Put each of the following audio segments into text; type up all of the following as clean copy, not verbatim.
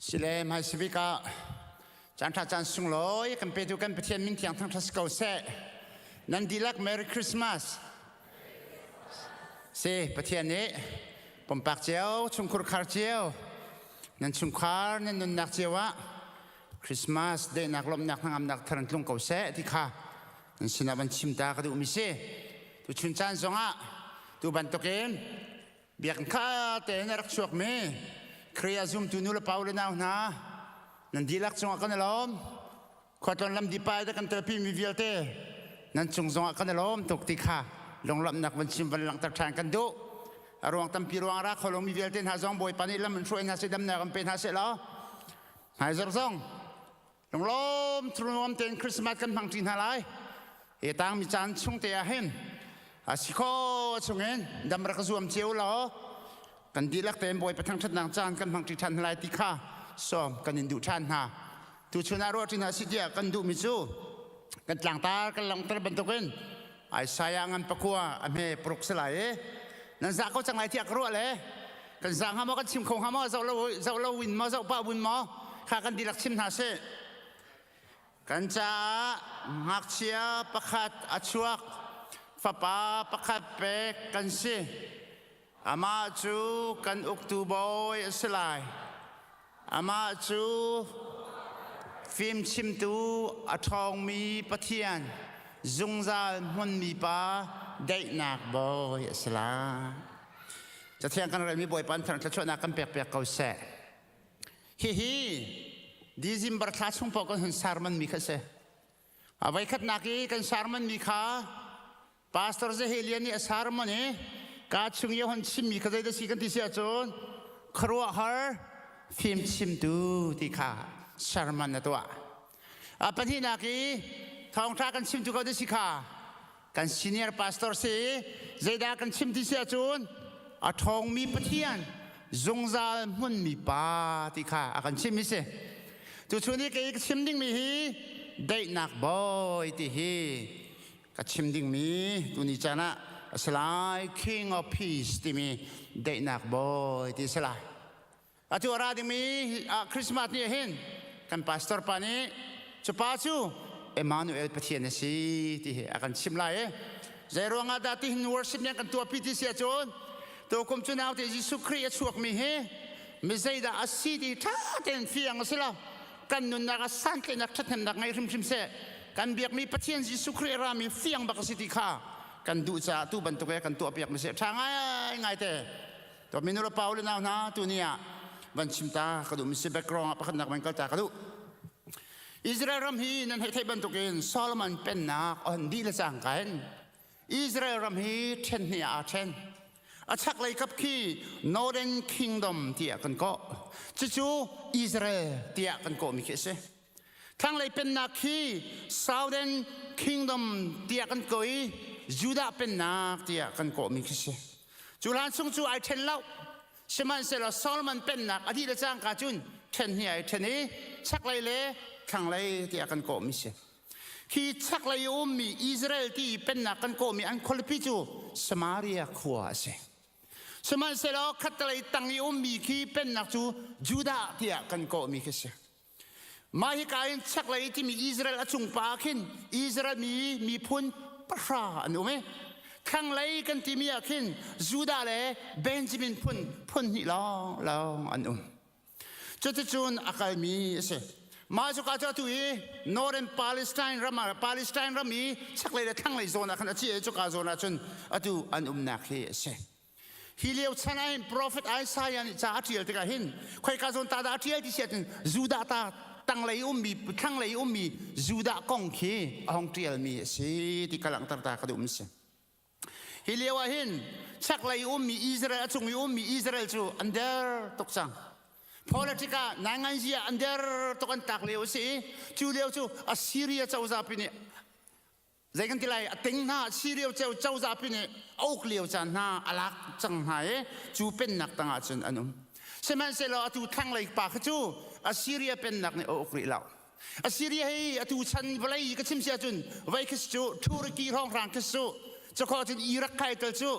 Sile hmaisabik ah caan ṭha caan sunglawi kan petu kan Pathian min thiang thangṭhat si ko seh. Nan dihlak Merry Christmas. Si Pathian nih pumpak cio, chungkhur khar cio, nan chungkhar nan nunnak cio ah Christmas dehnak lawmhnak hnangamnak thar an tlung ko seh ti kha nan sinah van chim ta ka duhmi si. Tuchun caan zongah tu bantukin Biakinn kha tein a rak chuakmi Khrih a zumtu nu le pa u le nau hna, nan dihlak cungah kan i lawm. Khuatlawn lam dipai te kan telpi mi vialte nan cung zongah kan i lawm tuk ti kha lunglawmhnak van chim van langhter ṭhan kan duh. A ruang tampi ruang a ra kho lomi vialte hna zong Bawipa nih lam in hruai hna seh damnak in pe hna seh law hmaizarh zong Lunglawm thunuam tein Christmas kan hmang ṭi hna lai. Hi tangmi caan chung te ah hin a si kho chungin dam rak zuam cio law kan dihlak tein Bawipa thangṭhatnak caan kan hmang ṭi ṭhan hna lai ti kha sawm kan in duh ṭhan hna. Tuchun ah ruah ṭi hna si tiah kan duhmi cu kan tlangtar kan langhter bantukin Isaiah ngan pakua a hme paruk si lai i nan zah ko cang lai tiah ka ruah le kan zah hnga maw kan chim kho hnga maw zoh lo zoh lo win maw zoh pah win maw kha kan dihlak chim hna sih kan caah ngakchia pakhat a chuak fapa pakhat pek kan si amah cu kan uktu bawi a si lai amah cu fimchimtu a ṭhawngmi Pathian zungzal hmunmi pa daihnak bawi a si lai Cathiang kan relmi Bawipa an thar thluachuahnak kan pek piak ko seh. Hihi December thla chung paoh kan hun sermon mi kha si. A voikhatnak i kan sermon mi kha Pastor Zehelia nih a sermon i ka chung i a hun chimmi kha zeidah si kan ti si ahcun khuaruahhar fimchimtu ti kha sermon a tuah. A pahnihnak i thawngṭha kan chimtu ko si kha kan senior pastor si zeidah kan chim ti si ahcun a ṭhawngmi Pathian zungzal hmunmi pa ti kha a kan chim hi si tuchun i kei ka chim dingmi hi daihnak bawi ti hi ka chim dingmi tuni caan ah a si lai King of Peace timi daihnak bawi ti a si lai Atu a ra dingmi Christmas ni ah hin kan pastor pa nih cu pa cu Emmanuel Pathian a si ti hi a kan chim lai i zei ruangah dah tihin worship nih kan tuahpi ti si ahcun tukum cu naute Jesuh Khrih a chuakmi hi mi zeidah a si ti ṭha tein fiang a si lo kan nunnak ah santlaihnak ṭhathnemnak ngei hrimhrim seh kan biakmi Pathian Jesuh Khrih a rami fiang bak a si ti kha kan duh caah tu bantuk he kan tuahpiak mi si ṭha ngai ngai te To minu le pa le nau hna tuni ah van chim ta ka duh mi si background ah pakhatnak van kal ta ka duh. Israel ram hi nan hei theih bantukin Solomon pennak a hon dih le cangka in Israel ram hi ṭhen hnih ah aa ṭhen. A chaklei kap khi Northern Kingdom tiah kan kawh. Cucu Israel tiah kan kawhmi khi a si. Thlanglei pennak khi Southern Kingdom tiah kan kawh i Judah pennak tiah kan kawhmi khi si. Cu hlan chung cu ai ṭhen lo. Sihmanhsehlaw Solomon pennak a dih le cangka cun ṭhen hi ai ṭhen i chaklei le thlanglei tiah kan kawhmi si. Khi chaklei i ummi Israel ti i pennak kan kawhmi an khualipi cu Samaria khua a si. Sihmanhsehlaw khattelei tang i ummi khi pennak cu Judah tiah kan kawhmi khi si. Mah hika in chaklei timi Israel a cung pa ah khin Israel mi miphun pahra an um i thlanglei kan timi ah khin Judah le Benjamin phun phun hnih lawng lawng an um. Cuticun a kalmi a si. Mah cuka cu atu i Northern Palestine ram ah Palestine ram i chaklei le thlanglei zawn ah khan a ci i cuka zawn ah cun atu an umnak hi a si. Hi lio chan ah hin profet Isaiah nih ca a ṭial tikah hin khoika zawn ta dah a ṭial ti si ahcun Judah ta tanglei ummi thlanglei ummi Judah kong khi a hong ṭialmi a si ti ka langhter ta ka duhmi si. Hi lio ah hin chaklei ummi Israel a cung i ummi Israel cu an der tuk cang. Politic ah nainganzi ah an der tuk an tlak lio a si i cu lio cu Assyria cozah pi nih zei kan ti lai a ting hna Syria ceu cozah pi nih a uk lio caan hna a lak cang hna i cu pennak tangah cun an um sihmanhsehlaw atu thlanglei pa kha cu Assyria pennak nih a uk rih lo Assyria hi atu chan vawlei ka chim si ahcun vei khi cu Turkey hrawnghrang khi cu cakho cun Iraq kai tel cu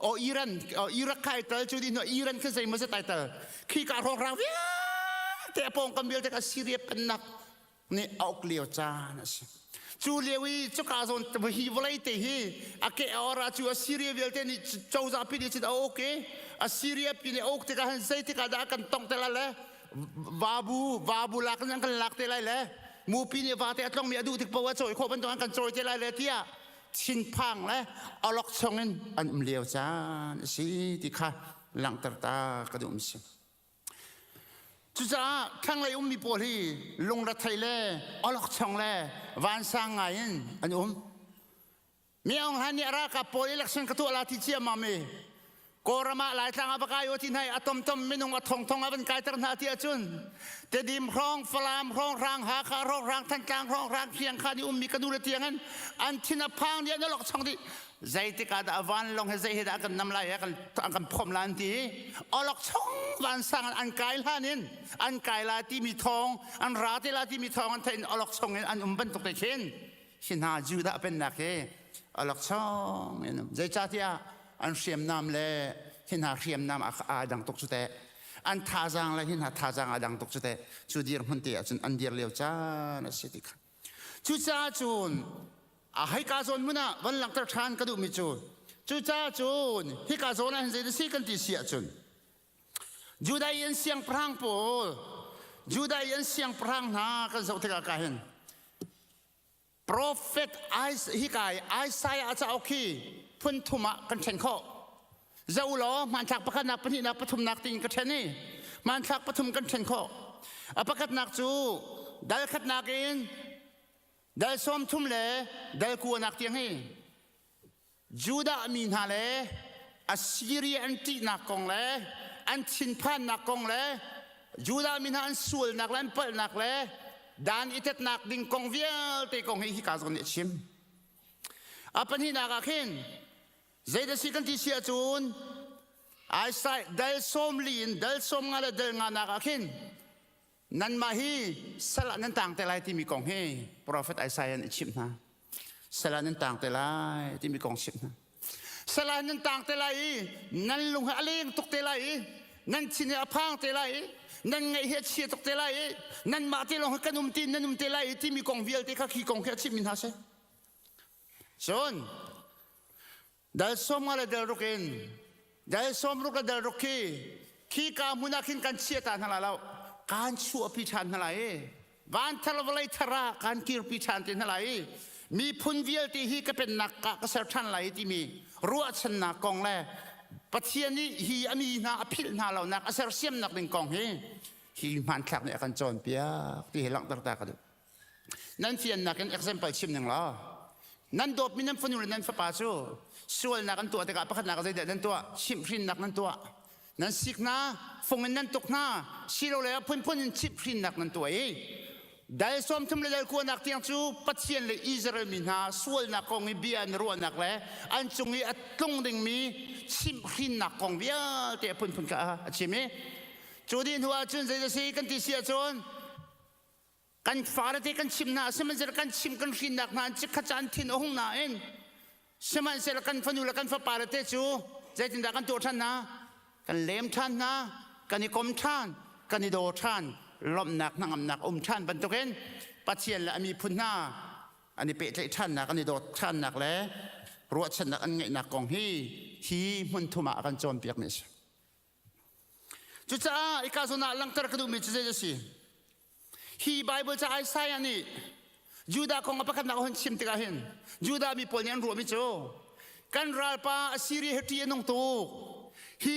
o Iran o Iraq kai tel cu din Iran khi zei maw tai tel khi ka hrawnghrang vialte. Vialte a pawngkam vialte kha Syria pennak nih a uk lio caan a si. Cu lio i cuka zawn hi vawlei te hi a ke a or ah cu Assyria vialte nih cozah pi nih cun a uk i Assyria pi nih a uk tikah hin zeitik ah dah a kan tongh te lai le vabu vabu lak in an kan lak te lai le mupi nih vate a tlongmi a duh tik paoh a cawi khawh bantuk an kan cawi te lai le tiah thinphang le awlokchong in an um lio caan a si ti kha langhter ta ka duh si. Cucaah thlanglei ummi pawl hi lungrethei le awlokchong le vansang ngai in an um. Mi Aung Hlaing nih a ralkap pawl election ka tuah la ti ciammam i Kawlram ah Laitlang ah va kai u ti hna i a tomtom minung a thongthong a van kaiter hna ti ahcun Tedim hrawng, Falam hrawng, Rang Hakha hrawng, Rang Thantlang hrawng, Rang Khiang kha nih ummi ka nu le tiang in an thin a phang dih an awlokchong dih. Zeitik ah dah vanlawng he zei he dah kan nam lai kan kan phomh la an ti i awlokchong vansang an kai hlan in an kai la timi thawng an ra te la timi thawng an theih in awlokchong in an um bantuk te khin hi hna Judah pennak hi awlokchong in um. Zeicahtiah an hriamnam le hi hna hriamnam aa dang tuk cu teh an thazaang le hi hna thazaang aa dang tuk cu teh cu dirhmun te ahcun an dir lio caan a si ti kha. Cucaah cun a hika zawn hmun ah van langhter ṭhan ka duhmi cu cucaah cun hika zawn ah hin zei si kan ti si ahcun Judah i an siangpahrang pawl Judah i an siangpahrang hna kan zoh tikah ka hin Prophet hika i Isaiah a cauk hi phun thum ah kan ṭhen khawh. Zoh law hmanthlak pakhatnak, pahnihnak, pathumnak tiin ka ṭhen i hmanthlak pathum kan ṭhen khawh. A pakhatnak cu dal khatnak in dal 30 le dal kuanak tiang hi Judah mi hna le Assyria an ṭihnak kong le an thinphannak kong le Judah mi hna an sualnak le an palhnak le dan i tetnak ding kong vialte kong hi hika zawn nih a chim. A pahnihnak ah khin zeidah si kan ti si ahcun Isaiah dal 40 in dal 50 le dal nganak ah khin nanmah hi sal ah nan tang te lai timi kong hi profet Isaiah nih a chimh hna. Sal ah nan tang te lai timi kong chimh hna. Sal ah nan tang te lai i nan lung hi a leng tuk te lai i nan thin hi a phang te lai i nan ngaih hi a chia tuk te lai i nanmah te lawng hi kan um ti nan um te lai i timi kong vialte kha khi kong khi a chimmi hna si. Cun dal 50 le dal ruk in dal 60 le dal ruk khi khika hmun ah khin kan chia ta hna lai lo kan chuahpi ṭhan hna lai i van thar vawlei thar ah kan kirpi ṭhan te hna lai i miphun vialte hi ka pennak ah ka ser ṭhan lai timi ruahchannak kong le Pathian nih hi a mi hna a philh hna lonak a sersiamnak ding kong hi hi hmanthlak nih a kan cawnpiak ti hi langhter ta ka duh. Nan fiannak in example chim ning law nan dawtmi nan fanu le nan fapa cu sualnak an tuah tikah pakhatnak ah zeidah nan tuah? Chimhhrinnak nan tuah. Nan sik hna, fung in nan tuk hna, silole a phunphun in chimhhrinnak nan tuah i dal 30 le dal kuanak tiang cu Pathian le Israel mi hna sualnak kong i bia an ruahnak le an cung i a tlung dingmi chimhhrinnak kong vialte a phunphun kha a chim i cu dih hnu ahcun zeidah si kan ti si ahcun Kan fale te kan chim hna sihmanhsehlaw kan chim kan hrinnak hna an chikkhat ca an thin a hung nain sihmanhsehlaw kan fanu le kan fapale te cu zeitindah kan tuah ṭhan hna? Kan lem ṭhan hna, kan i kom ṭhan, kan i daw ṭhan, lawmhnak hnangamnak um ṭhan bantukin Pathian le a miphun hna an i pehtlaih ṭhannak, an i dawt ṭhannak le ruahchannak an ngeihnak kong hi hi hmun thum ah a kan cawnpiakmi a si. Cucaah hika zawn ah langhter ka duhmi cu zei a si? Hi Baibal ca Isaiah nih Judah kong a pakhatnak a hun chim tikah hin Judah mi pawl nih an ruahmi cu kan ralpa Assyria hi ṭih a nung tuk. Hi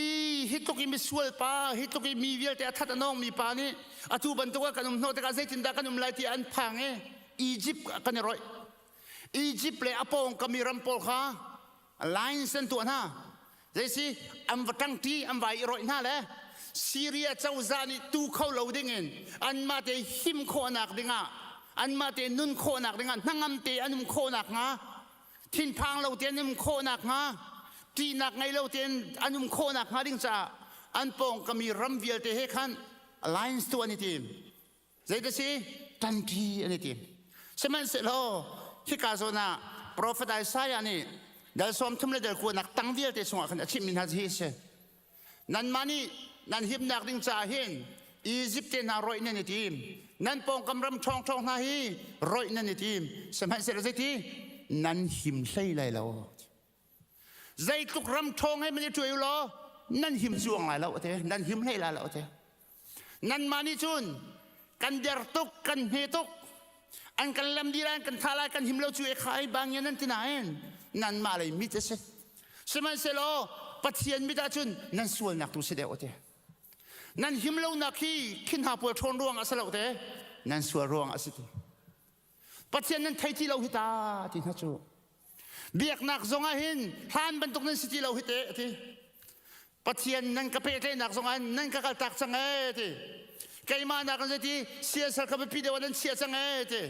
hi tluk i misual pa, hi tluk i mi vialte a that a nawngmi pa nih atu bantuk ah kan um hnawh tikah zeitindah kan um lai ti an phang i Egypt kan i roih. Egypt le a pawngkam i ram pawl kha lines an tuah hna. Zeisi an va ṭangṭi an vai i roih hna le Syria cozah nih tu kho lo dingin anmah te him khawhnak dingah anmah te nun khawhnak dingah hnangam te an um khawhnak hnga thinphang lo tein an um khawhnak hnga ṭihnak ngei lo tein an um khawhnak hnga ding caah an pawngkam i ram vialte he khan alliance tuah an i tim. Zeidah si? Ṭanṭi an i tim. Sihmanhsehlaw hika zawn ah profet Isaiah nih dal 30 le dal kuanak tang vialte chungah khan a chimhmi hna hi a si. Nanmah nih nan himnak ding caah hin Egypt te hna roih nan i tim. Nan pawngkam ram ṭhawngṭhawng hna hi roih nan i tim. Sihmanhsehlaw zeiti? Nan him hlei lai lo. Zeitluk ram ṭhawng he man i ṭuai u law nan him cuang lai lo te. Nan him hlei lai lo te. Nanmah nih cun kan der tuk, kan hme tuk, an kan lam dih lai, an kan thah lai, kan him lo cu e khai bang nan ti nain nanmah lei mit a si. Sihmanhsehlaw Pathian mit ahcun nan sualnak tu si deuh te. Nan him lonak hi khi hna pawl ṭhawn ruang ah si lo te, nan sual ruang ah si ti. Pathian nan thei ti lo hi ta ti hna cu. Biaknak zong ah hin hlan bantuk nan si ti lo hi te ti. Pathian nan ka pehtlaihnak zong ah nan ka kaltak cang ee ti. Keimah nak in zeiti siasal kha biapi deuh ah nan chiah cang ee ti.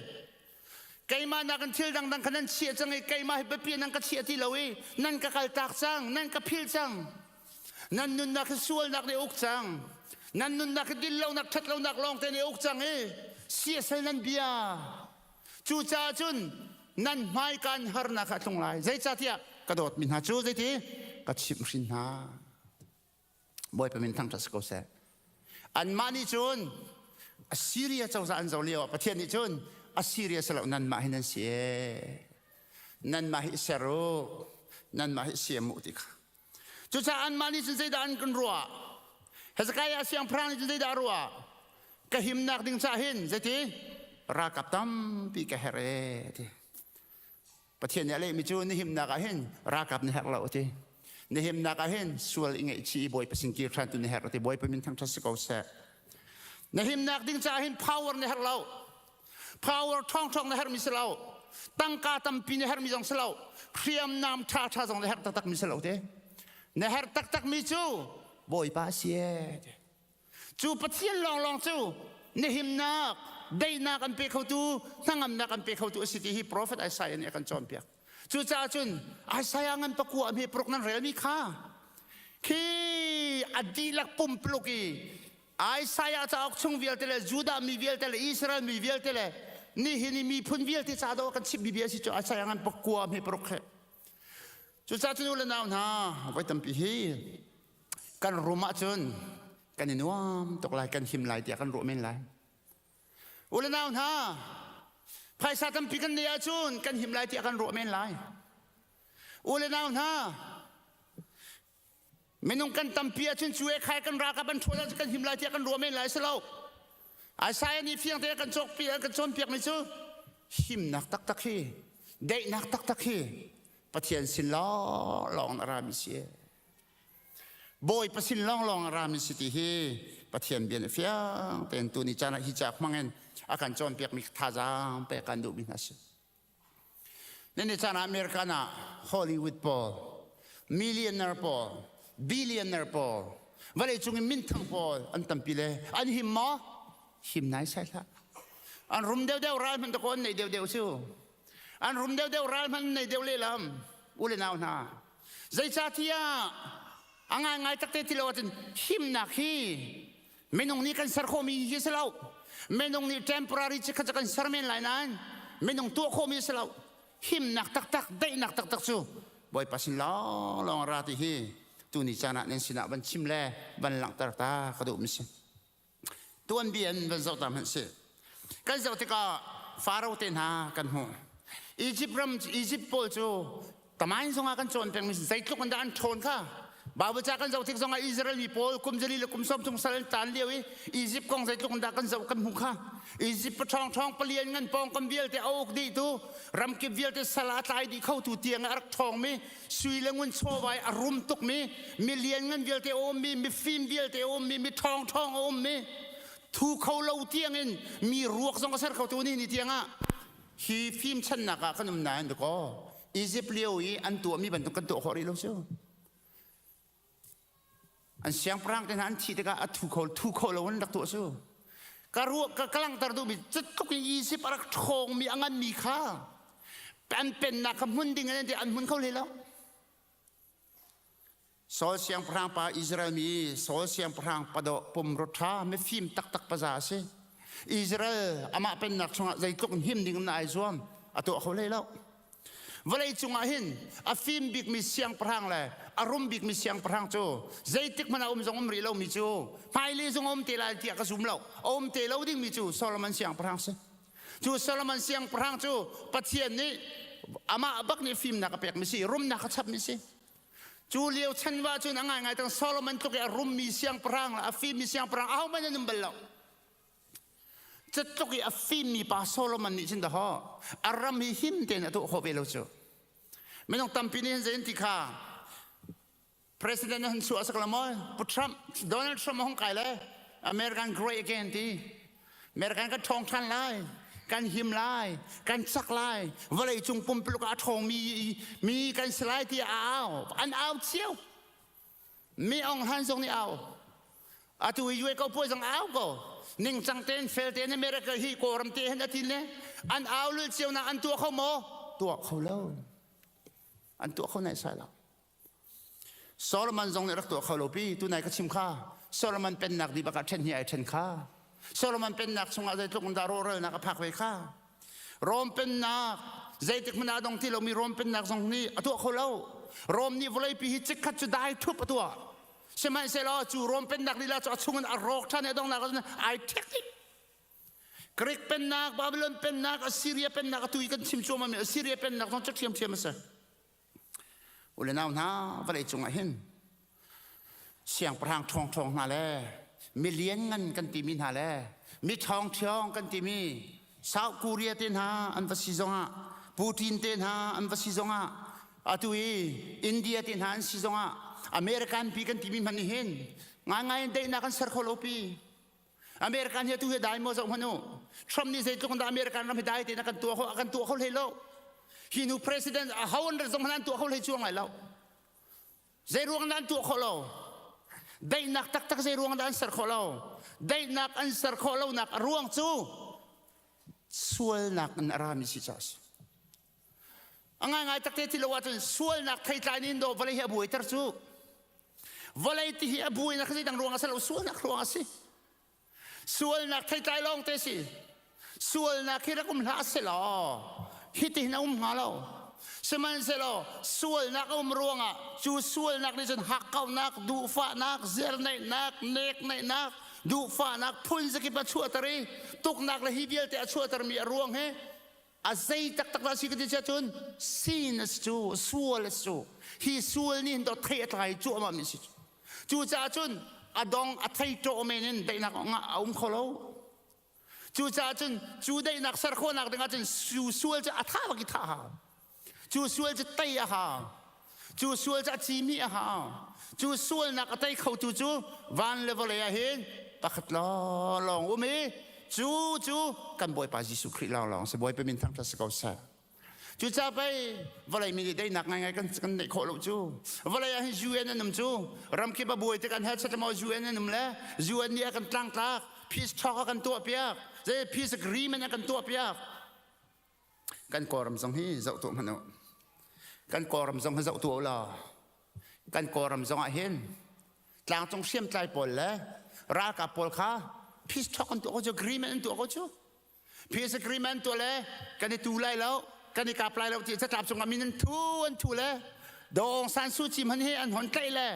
Keimah nak in thil dangdang kha nan chiah cang i keimah hi biapi nan ka chiah ti lo i nan ka kaltak cang, nan ka philh cang. Nan nunnak hi sualnak nih uk cang. Nan nunnak hi dinlonak, ṭhatlonak lawngte nih uk cang i siasal nan bia. Cucaah cun nan hmaika in harnak kha a tlung lai. Zeicahtiah ka dawtmi hna cu zeiti ka chimhhrin hna. Bawipa min thangṭhat si ko seh. Anmah nih cun Assyria cozah an zoh lio ah Pathian nih cun Assyria si lo nanmah hi nan si ee. Nanmah hi ser u, nanmah hi siam u ti kha. Cucaah anmah nih cun zeidah an kan ruah? Hezekiah siangpahrang nih cun zeidah a ruah? Ka himnak ding caah hin zeiti ralkap tampi ka herh ee ti. Pathian nih a lehmi cu na himnak ah hin ralkap na herh lo ti. Na himnak ah hin sual i ngaihchih i Bawipa sin kir ṭhan tu na herh ti. Bawipa min thangṭhat si ko seh. Na himnak ding caah hin power na herh lo. Power ṭhawngṭhawng na herhmi si lo. Tangka tampi na herhmi zong si lo. Hriamnam ṭhaṭha zong na herh taktakmi si lo te. Na herh taktakmi cu Bawipa a si ee. Cu Pathian lawnglawng cu na himnak, daihnak an pe khotu, hnangamnak an pe khotu a si ti hi Prophet Isaiah nih a kan cawnpiak. Cucaah cun Isaiah ngan pakua hme paruk nan relmi kha khi a dihlak pumpuluk i Isaiah cauk chung vialte le Judah mi vialte le Israel mi vialte le nihin i miphun vialte ca dawh kan chimmi bia si cu Isaiah ngan pakua hme paruk he. Cucaah cun u le nau hna voi tampi hi kan rum ahcun kan i nuam tuk lai kan him lai tiah kan ruah men lai. U le nau hna phaisa tampi kan neih ahcun kan him lai tiah kan ruah men lai. U le nau hna Minung kan tampi ahcun cu e khai kan ralkap an ṭhawl ahcun kan him lai tiah kan ruah men lai si lo. Isaiah nih fiang tein kan cawkpi kan cawnpiakmi cu himnak taktak hi daihnak taktak hi Pathian sin lawnglawng a rami si. Bawipa sin lawnglawng a rami si ti hi Pathian bia nih fiang tein tuni caan ah hi cauk hmangin a kan cawnpiakmi thazaang pek kan duhmi hna si. Nini caan ah American ah Hollywood pawl, millionaire pawl, billionaire pawl, vawleicung in minthang pawl an tampi le an him maw? Him nai sai hlah. An rum deuhdeuh ral hmanh dakaw an nei deuhdeuh cu. An rum deuhdeuh ral hmanh an nei deuh lehlam. U le nau hna. Zeicahtiah a ngaingai takte ti lo ahcun himnak hi Minung nih kan ser khawhmi hi si lo. Minung nih temporary chikkhat cu kan ser men lai nain minung tuah khawhmi si lo. Himnak taktak, daihnak taktak cu Bawipa sin lawnglawng ra ti hi tuni caan ah nan sinah van chim le van langhter ta ka duhmi si. Tuanbia in van zoh ta hmanh si. Kan zoh tikah Faro te hna kan hmuh. Egypt ram Egypt pawl cu Tamain zongah kan cawn pengmi zeitluk in dah an ṭhawn kha Bible ca kan zoh tik zongah Israel mi pawl kum zali le kum sawm chung sal an taan lio i Egypt kong zeitluk in dah kan zoh kan hmuh kha Egypt paṭhawng ṭhawng palian ngan pawngkam vialte a uk dih tu ramkip vialte sal a tlai dih khotu tiang a rak ṭhawngmi sui le ngun chawva i a rum tukmi milian ngan vialte a ummi mifim vialte a ummi mi ṭhawng ṭhawng a ummi thu kho lo tiangin mi ruak zong a ser khotu ni ni tiangah hi fimchannak ah kan um nain dakaw Egypt lio i an tuahmi bantuk kan tuah khawh rih lo cu. An siangpahrang te hna an thih tikah a thu kho thu kho lo an rak tuah cu. Ka ruah ka ka langhter duhmi cutluk in Egypt a rak ṭhawngmi a nganmi kha an pennak kha hmun ding an ti an hmun kho hlei lo. Saul siangpahrang pa Israel mi Saul siangpahrang padawh pumrua ṭha mifim taktak paza a si. Israel amah pennak chungah zeitluk in him ding in ai zuam a tuah kho hlei lo. Vawlei cungah hin a fim bikmi siangpahrang le a rum bikmi siangpahrang cu zeitik hmanh ah um zong um rih lomi cu hmailei zong a um te lai tiah ka zum lo. A um te lo dingmi cu Solomon siangpahrang si. Cu Solomon siangpahrang cu Pathian nih amah bak nih fimnak a pekmi si, rumnak a chapmi si. Cu lio chan va cun a ngaingai tang Solomon tluk i a rummi siangpahrang le a fimmi siangpahrang ahohmanh an um bal lo. Catluk i a fimmi pa Solomon nih cun dahaw a ram hi him tein a tuah khawh ve lo cu. Minung tampi nih hin zei an ti kha President han chuah sak la maw Pu Trump Donald Trump a hung kai le American great again ti American kan ṭhawng ṭhan lai kan him lai kan cak lai vawlei cung pumpuluk ah a ṭhawngmi mi kan si lai ti a au an au cio mi Aung Han zong nih au atu i Yue ko puai zong au ko ningcang tein fel tein America hi Kawlram te hin atin le an au lul cio na an tuah kho maw tuah kho lo an tuah kho nai sai lo Solomon zong nih rak tuah kho lo pi tunai ka chim kha Solomon pennak di bakah ṭhen hi ai ṭhen kha Solomon pennak chungah zeitluk in dah rawhralnak a phak ve kha Rom pennak zeitik hmanh ah dong ti lomi Rom pennak zong nih a tuah kho lo Rom nih vawleipi hi chikkhat cu dai thup a tuah sihmanhsehlaw cu Rom pennak lila cu a chungin a rawk ṭhan i a donghnak ah ai ṭhek dih Greek pennak Babylon pennak Assyria pennak atu i kan chim cuahmah mi Assyria pennak zong cu ṭhiamṭhiam a si U le nau hna, vawlei cungah hin siangpahrang ṭhawngṭhawng hna le mi lianngan kan timi hna le mi ṭhawngṭhiawng kan timi South Korea te hna an va si zongah Putin te hna an va si zongah atu i India te hna an si zongah American pi kan timi hmanh nih hin ngaingai in daihnak an ser kho lo pi. American hi atu hi dai maw zoh hmanh u. Trump nih zeitluk in dah American ram hi dai tein a kan tuah kho a kan tuah kho hlei lo. Hi nu president a ho an rat zong an tuah kho hlei chuang lai lo. Zei ruang dah an tuah khawh lo? Daihnak taktak zei ruang dah an ser khawh lo? Daihnak an ser khawh lonak a ruang cu sualnak in a rami si caah a si. A ngaingai takte ti lo ahcun sualnak theitlai nih dawh vawlei hi a buaiter cu. Vawlei ti hi a buainak zeidang ruang a si lo, sualnak ruang a si. Sualnak theitlai lawng te si. Sualnak hi rak um hlah seh law hitihin a um hnga lo. Sihmanhsehlaw sualnak a um ruangah cu sualnak nih cun hakkauhnak, duhfahnak, zerneihnak, nekneihnak, duhfahnak phun zakip a chuahter i tuknak le hi vialte a chuahtermi a ruang hi a zei taktak dah si ka ti cun sin a si cu sual a si cu hi sual nih hin dawt thei a tlai cuahmah mi si cucaah cun a dong a thei ṭawh men in daihnak a um kho lo cucaah cun cu daihnak ser khawhnak dingah cun cu sual cu a tha bak i thah hau cu sual cu tei a hau cu sual cu a cimi a hau cu sualnak a tei khotu cu van le vawlei ah hin pakhat lawng um i cu cu kan Bawipa Jesuh Khrih lawnglawng si Bawipa min thangṭhat si ko seh cucaah pei vawlei mi nih daihnak ngaingai kan kan neih khawh lo cu vawlei ah hin UN an um cu ramkip a buai tik an he chat maw UN an um le UN nih a kan tlangtlak peace talk a kan tuah piak zei peace agreement a kan tuah piak Kan Kawlram zong hi zoh tuah hmanh u. Kan Kawlram zong hi zoh tuah u law kan Kawlram zong ah hin tlangcung hriamtlai pawl le ralkap pawl kha peace talk an tuah ko cu agreement an tuah ko cu peace agreement tuah le kan i tu lai lo kan i kap lai lo ti catlap cungah min an thu an thu le Daw Aung San Suu Kyi hman hi an hon tlaih le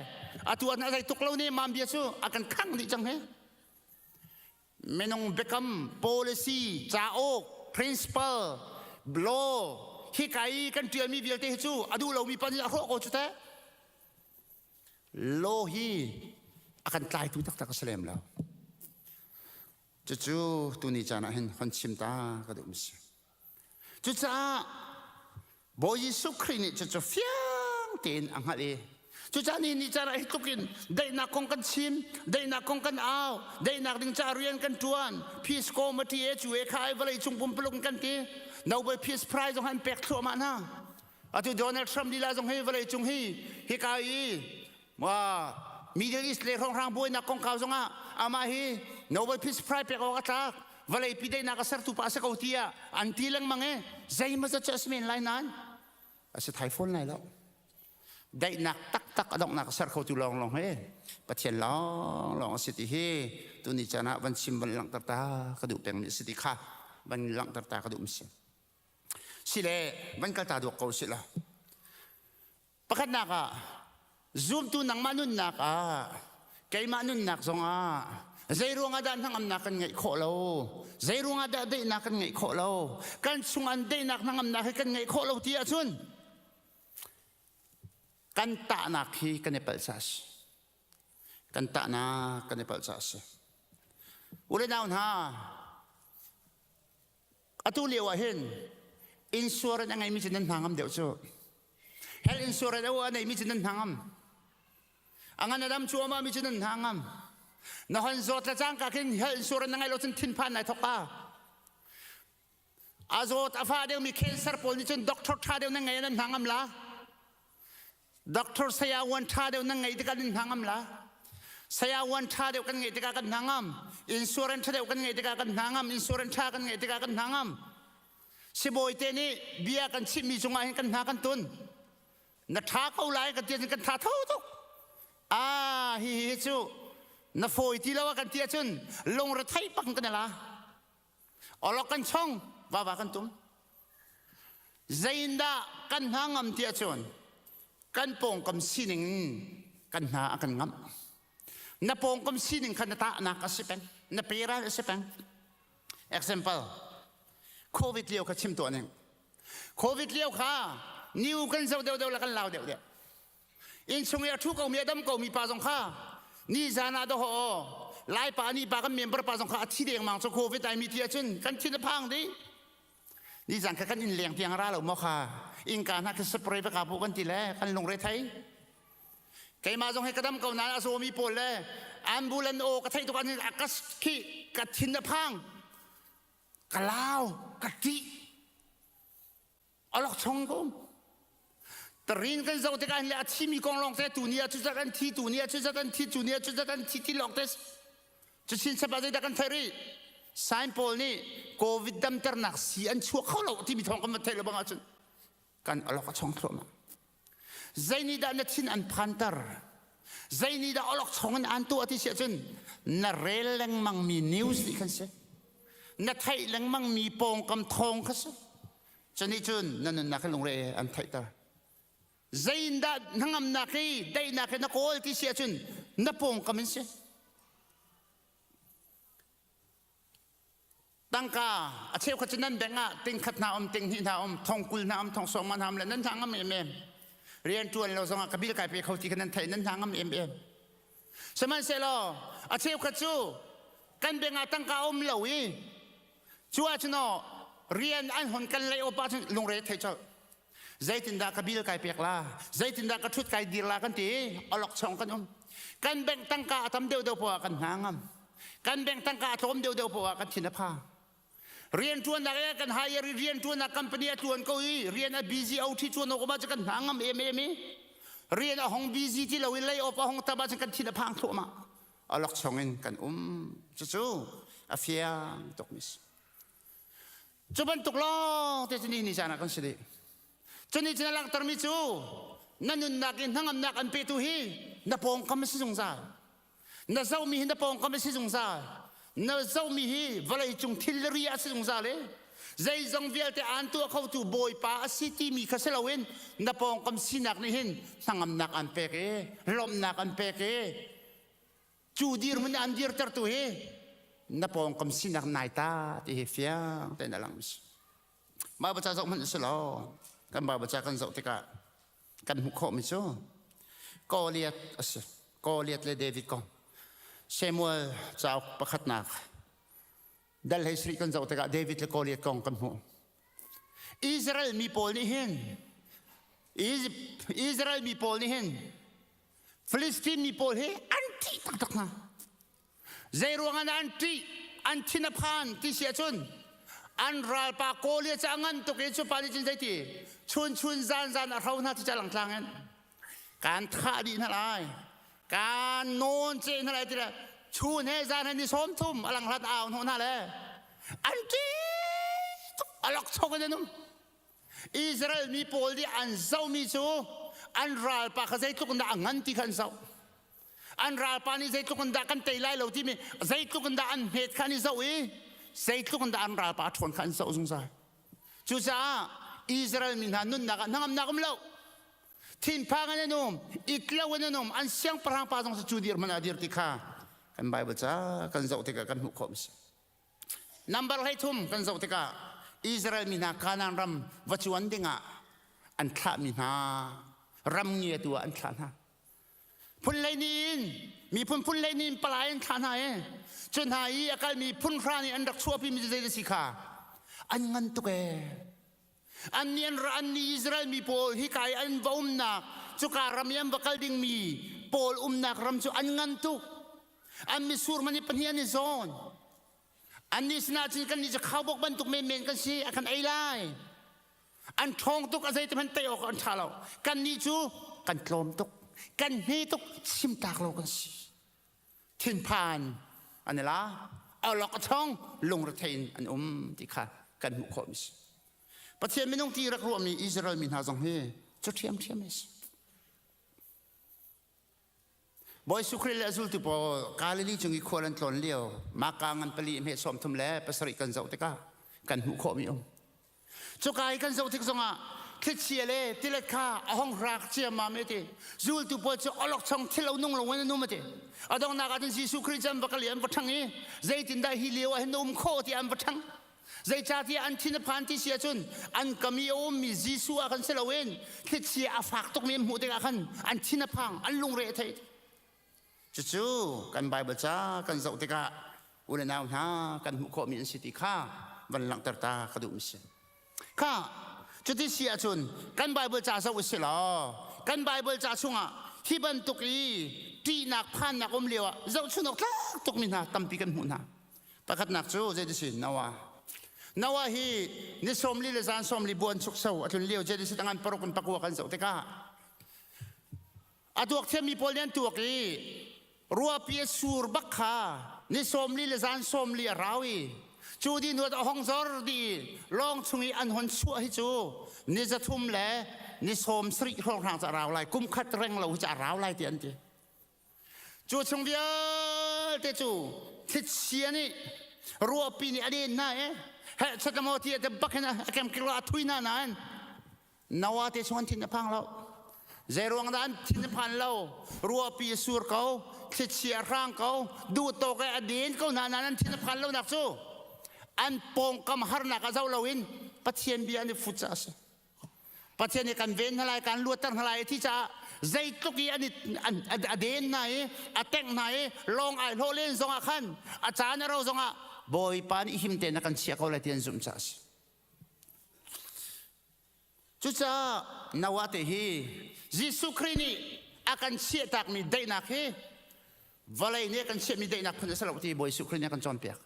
atu an a zei tuk lo ne mam bia cu a kan khang dih cang hi Minung biakam, policy, cauk, principle, law hika i kan ṭialmi vialte hi cu a duh lomi pa nih a hrawh ko cu teh. Law hi a kan tlaitu taktak a si lem lo. Cucu tuni caan ah hin hon chim ta ka duhmi si. Cucaah Bawi Jesuh Khrih nih cucu fiang tein a hngalh i cucaah ni ni caan ah hi tluk in daihnak kong kan chim, daihnak kong kan au, daihnak ding caah rian kan ṭuan, peace committee e cu e kha ai vawlei cung pumpuluk in kan ti. Nobel Peace Prize zong an pek thluahmah hna. Atu Donald Trump lila zong hi vawlei cung hi hika i wa Middle East le hrawnghrang buainak kongkau zongah amah hi Nobel Peace Prize pek awk a tlak vawleipi daihnak a sertu pa a si ko tiah an ti lengmang i zeimawzat cu a si men lai nain a si thai fawn lai lo daihnak taktak a donghnak a ser khotu lawnglawng hi Pathian lawnglawng a si ti hi tuni caan ah van chim van langhter ta ka duh pengmi a si ti kha van langhter ta ka duh mi si. Sile van kal ta duak ko sih la. Pakhatnak ah zumtu nangmah nunnak ah keimah nunnak zongah zei ruangah dah hnangamnak kan ngeih khawh lo? Zei ruangah dah daihnak kan ngeih khawh lo? Kan chung an daihnak hnangamnak hi kan ngeih khawh lo ti ahcun kan tahnak hi kan i palh ca a si. Kan tahnak kan i palh ca a si. U le nau hna, atu lio ah hin insurance a ngeimi cu nan hna ngam deuh cu. Health insurance a neimi cu nan hna ngam. A ngan a dam cuahmah mi cu nan hna ngam. Na hon zawt le cangka khin health insurance na ngeih lo cun thinphan nai thok ka. A zawt a fa deuhmi cancer pawl nih cun doctor ṭha deuh nan ngei nan hna ngam la. Doctor saya wan ṭha deuh nan ngeih tikah nan hna ngam la. Saya wan ṭha deuh kan ngeih tikah kan hna ngam. Insurance ṭha deuh kan ngeih tikah kan hna ngam. Insurance ṭha kan ngeih tikah kan hna ngam. Sibawi te nih bia kan chimhmi cungah hin kan hna kan tun. Na ṭha ko lai kan ti ahcun kan tha tho tuk. Ah hi hi cu na fawi ti lo a kan ti ahcun lungre thei pak kan la. Olok kan chong, vava kan tum. Zeindah kan hna ngam ti ahcun kan pawngkam sining in kan hna a kan ngamh. Na pawngkam sining kha na tahnak a si peng, na peral a si peng. Example, COVID lio kha chim tuah ning. COVID lio kha new kan zoh deuh deuh le kan lau deuh deuh. Innchung i a ṭhu komi a dam komi pa zong kha ni zan ah dawh aw Lai pa nih pa kan member pa zong kha a thi dengmang cu COVID ai mi ti ahcun kan thin a phang dih. Ni zan kha kan inn leng tiang ra lo maw kha innka hna khi spray va ka bu kan ti le kan lungre thei. Keimah zong hi ka dam ko nain a zawmi pawl le ambulan aw ka theih tuk ahcun a ka khi ka thin a phang ka lau ka ṭih alok chong ko tarin kan zoh tikah le a thimi kong lawng te tu ni ah cuzat an thi tu ni ah cuzat an thi tu ni ah cuzat an thi ti lawng te cu chin sapa zeidah kan theih rih sign pawl nih covid damternak si an chuak kho lo timi thawng kan va theih lo bang ahcun kan alok a chong thluahmah zei nih dah na thin an phanter zei nih dah alok chong in an tuah ti si ahcun na rel lengmang mi news nih khan si na theih lengmang mi pawngkam thawng kha si Cunih cun na nunnak hi lungre an theihter. Zeindah hnangamnak hi daihnak hi na kawl ti si ahcun na pawngkam in si. Tangka a cheukhat cu nan bank ah ting khat hna um, ting hnih hna um, thong kul hna um, thong sawm hna um le nan hna ngam em em. Rian ṭuan lo zongah ka bil kai pe kho ti kha nan theih nan hna ngam em em. Sihmanhsehlaw a cheukhat cu kan bank ah tangka um lo i Cu ahcun aw rian an hon kan lei awpa cun lungre thei colh. Zeitindah ka bil kai pek la, zeitindah ka ṭhut kai dir la kan ti i awlok chong kan um. Kan bank tangka a tam deuhdeuh poah kan hna ngam. Kan bank tangka a tlawm deuhdeuh poah kan thin a phang. Rian ṭuannak e kan hire i rian ṭuannak company a ṭuan ko i rian a busy OT ṭuan awk ma cu kan hna ngam em em i rian a hong busy ti lo i lay off a hong tam ahcun kan thin a phang thluahmah. Awlok chong in kan um. Cucu a fiang tukmi si. Cu bantuk lawng te cu ni ni caan ah kan si dih. Cu nih cun a langhtermi cu na nunnak i hnangamnak an petu hi na pawngkam a si zungzal. Na zohmi hi na pawngkam a si zungzal. Na zohmi hi vawlei cung thilri a si zungzal i zeizong vialte aan tuah khotu Bawipa a si timi kha si loin na pawngkam sinak nih hin hnangamnak an pek i lawmhnak an pek i cu dirhmun an dirtertu hi na pawngkam sinak nai ta ti hi fiang tein a lang si. Bible ca zoh hmanh si law kan Bible ca kan zoh tikah kan hmuh khawhmi cu Goliath a si. Goliath le David kong. Samuel cauk pakhatnak dal hei sri kan zoh tikah David le Goliath kong kan hmuh. Israel mi pawl nih hin Israel mi pawl nih hin Philistine mi pawl hi an ṭih taktak hna. Zei ruangah dah an ṭih? An thin a phan ti si ahcun an ralpa Goliath cu a ngan tuk i cu pa nih cun zeiti chun chun zan zan a hro hna ti ca langtlang in kan thah dih hna lai kan nawn ce hna lai ti le chun he zan he ni sawm thum a lang hlat au hnawh hna le an ṭih tuk a lok chok in an um Israel mi pawl nih an zohmi cu an ralpa kha zeitluk in dah a ngan ti kha an zoh. An ralpa nih zeitluk in dah kan tei lai lo timi zeitluk in dah an hmet kha an i zoh i zeitluk in dah an ralpa a ṭhawn kha an zoh zungzal. Cucaah Israel mi hna nunnak ah hnangamnak um lo. Thinphang in an um, itlo in an um, an siangpahrang pa zong cu dir hmanh ah dir ti kha kan Bible ca kan zoh tikah kan hmuh khawh mi si. Number 13 kan zoh tikah Israel mi hna Kanaan ram va cuan dingah an thlahmi hna ram ngiatu ah an thlah hna. Phun lei ni in miphun phun lei ni in palai an thlah hna i cu hna i a kalmi phun hra nih an rak chuahpi mi zei si kha an ngan tuk ee. An nih an ra an nih Israel mi pawl hika i an va umnak cuka ram i an va kal dingmi pawl umnak ram cu an ngan tuk. An mitsur man i pahnih an i zawn. Annih sinah cun kannih cu khaubawk bantuk menmen kan si, a kan ei lai. An ṭhawng tuk, a zeiti hmanh tei awk an ṭha lo. Kannih cu kan tlawm tuk, kan hme tuk, chimtak lo kan si. Thinphan an i la, awlok a chong, lungrethei in an um ti kha kan hmuh khawh mi si. Pathian minung ti rak ruahmi Israel mi hna zong hi cu ṭhiamṭhiam a si. Bawi Jesuh Khrih le a zultu pawl Galilee cung i khual an tlawn lio Maka ngan pali hme 37 kan zoh tikah kan hmuh khawhmi um. Cuka i kan zoh tik zongah thlichia le tilet kha a hong rak ciammam e ti. Zultu pawl cu awlokchong thil lo nung lo in an um ati. A donghnak ah cun Jesuh Khrih cu an va kal i an va ṭhang i zeitindah hi lio ah hin na um khawh tiah an va ṭhang. Zeicahtiah an thin a phan ti si ahcun an kam i a ummi Jesuh ah khan si loin thlichia a fak tukmi an hmuh tikah khan an thin a phang, an lungre a thei. Cucu kan Baibal ca kan zoh tikah u le nau hna kan hmuh khawhmi an si ti kha van langhter ta ka duhmi si. Kha cuti si ahcun kan Baibal ca zoh u si law kan Baibal ca chungah hi bantuk i ṭihnak phannak um lio ah zohchun awk tlak tukmi hna tampi kan hmuh hna. Pakhatnak cu zei si Noah. Noah hi ni 40 le zan 40 buan chukso a tlun lio Genesis angan paruk in pakua kan zoh tikah a tuak thiammi pawl nih an tuak i ruahpi a sur bak kha ni 40 le zan 40 a rau i cu di nuat a hong zor di i lawng chung i an hon chuah hi cu ni 300 le ni 70 hrawnghrang ca rau lai kum khat reng lo hi ca rau lai ti an ti. Cu chung vialte cu thlichia nih ruahpi nih a den hna i heh chatamaw ti te bak hin a kemkir a thui hna nain Noah te chung an thin a phang lo. Zeiruang dah an thin a phan lo? Ruahpi a sur ko, thlichia a hrang ko, duh tawk i a den ko hna nain an thin a phan lonak cu an pawngkam harnak a zoh loin Pathian bia an i fut caah a si. Pathian nih kan ven hna lai, kan luatter hna lai ti caah zeitluk i an a den hna i a tengh hna i lawng ai hlawh len zongah khan a caan a ro zongah Bawipa nih him tein a kan chiah ko lai ti an zumh caah a si. Cucaah Noah te hi Jesuh Khrih nih a kan chiahtakmi daihnak hi vawlei nih a kan chiahmi daihnak phun a si lo ti Bawi Jesuh Khrih nih a kan cawnpiak.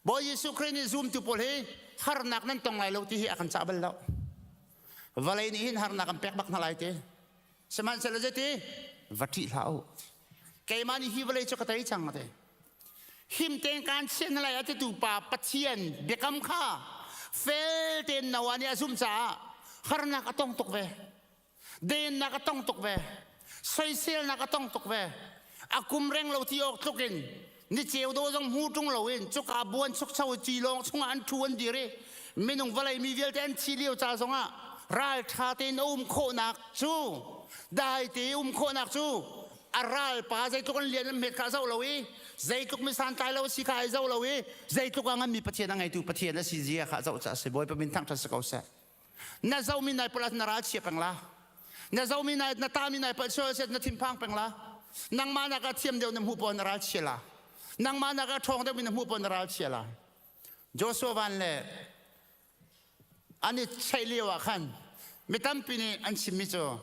Bawi Jesuh Khrih nih zumtu pawl hi harnak nan tong lai lo ti hi a kan cah bal lo. Vawlei nih hin harnak an pek bak hna lai ti. Sihmanhsehlaw zeiti? Va ṭih hlah u. Keimah nih hi vawlei cu ka tei cang a ti. Him tein kaan chiah hna lai a titu pa Pathian biakam kha fel tein Noah nih a zumh caah harnak a tong tuk ve. Dennak a tong tuk ve. Soiselnak a tong tuk ve. A kum reng lo ti awk tluk in ni ceu do zong hmu ṭung loin cuka buan chukcho ci lawng chungah an ṭhu an dir i minung vawlei mi vialte an thi lio ca zongah ralṭha tein a um khawhnak cu dai te um khawhnak cu a ralpa zeitluk an lian an hmet kha a zoh lo i zeitluk mi santlai lo a si kha ai zoh lo i zeitluk a nganmi Pathian a ngeitu Pathian a si zia kha a zoh caah a si. Bawipa min thangṭhat si ko seh. Na zomi nai palh na ral chia peng la. Na zomi nai na tami nai palh sual set na thinphang peng la. Nangmah nak ah thiam deuh na hmuh pawl na ral chia la. Nangmah nak ah ṭhawng deuh mi na hmuh pawl na ral chia la. Joshua van le an i cheih lio ah khan mi tampi nih an chimmi cu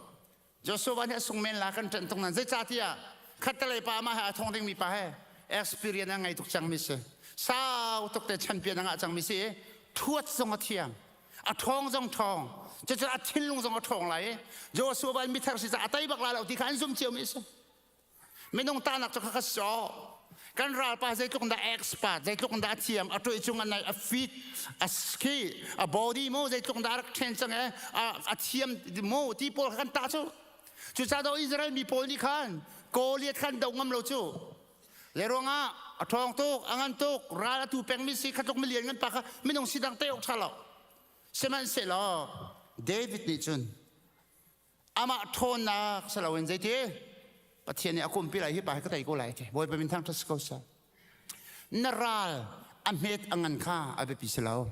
Joshua nih a sung men la kan ṭanh tung nan zeicahtiah khattelei pa mah he a thong dingmi pa he experience a ngei tuk cangmi si sau tuk te champion a ngah cangmi si i thuat zong a thiam a ṭhawng zong ṭhawng cucu a thinlung zong a ṭhawng lai i Joshua van mithar si caah a tei bak lai lo ti kha an zum ciomi a si Minung tahnak cu kha saw. Kan ralpa zeitluk dah expert, zeitluk dah a thiam, a tuih cung a naih, a fit, a ski, a body mu zeitluk dah a rak train cang e, a thiam mu ti pawl kha kan tah cu. Cucaah do Israel mi pawl nih khan Goliath khan do ngam lo cu. Le ruangah a ṭhawng tuk, a ngan tuk, ral a tu pengmi si khatluk milian ngan pa kha minung si dang te awk ṭha lo. Sihmanhsehlaw David nih cun amah ṭhawnnak si loin zeiti Pathian nih a kumpi lai hi pa hi ka tei ko lai ti Bawipa min thangṭhat si ko seh. Na ral a hmet a ngan kha a biapi si lo.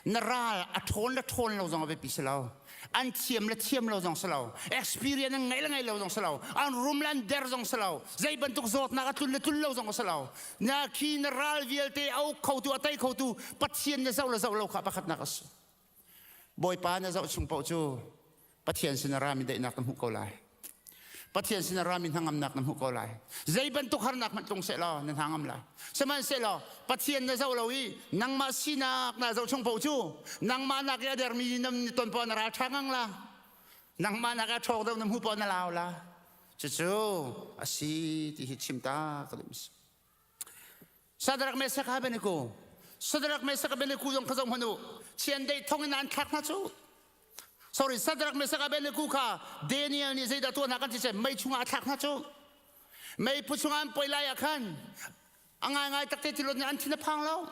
Na ral a ṭhawn le ṭhawn lo zong a biapi si lo. An thiam le thiam lo zong si lo. Experience an ngeih le ngeih lo zong si lo. An rum le an der zong si lo. Zei bantuk zawtnak a tlun le tlun lo zong a si lo. Na khi na ral vialte a uk khotu a tei khotu Pathian na zoh le zoh lo kha pakhatnak a si. Bawipa na zoh chung paoh cu Pathian sin a rami daihnak na hmuh ko lai. Pathian sin a rami hnangamnak na hmuh ko lai. Zei bantuk harnak hmanh tlung sehlaw na hnangam lai. Sihmanhsehlaw Pathian na zoh lo i nangmah sinak na zoh chung paoh cu nangmah nak i a dermi na ton paoh na ral ṭha ngang la. Nangmah nak i a ṭhawng deuh na hmuh paoh na lau la. Cucu a si ti hi chim ta ka duh. Sadrak Mesak Abednego Sadrak Mesak Abednego zong kha zoh hmanh u chiandeih thong in an thlak hna cu sorry Sadrak Mesak Abednego kha Daniel nih zeidah tuah hna kan ti seh mei chungah a thlak hna cu meiphu chungah an poi lai ah khan a ngaingai takte tilot nih an thin a phang lo